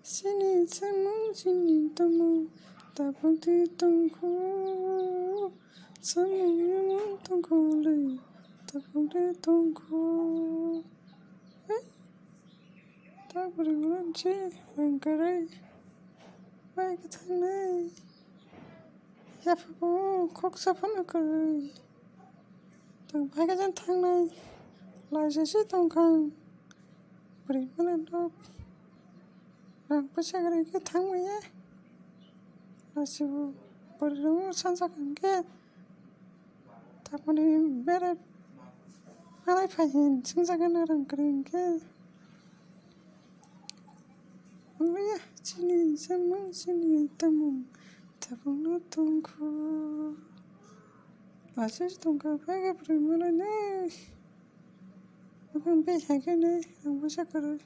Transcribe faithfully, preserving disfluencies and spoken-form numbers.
Chini samung chini tongmung tabuk de tongkho. Samung yamung tongkho le tabuk de tongkho. Hei, ta bwrwi mwnwi se rang kwrwi bai khe thangnai. Yaphago khoksa phano kwrwi. Tong bai khe thangnai. Laisa se tongkha. Bwrwi mwnwi nok. Rang bwsa kwrwi khe thangmaya. Lachibo bwrwi rok sansa kha hwnkhe. Tamoni bere malai phai hin swngjagano rang kwrwi hwnkhe. Wngya chini samung chini tongmung tabukno tongkho. Lachi tongkha bai khe bwrwi mwnwi. Buphang bihai khe nai rang bwsa kwrwi.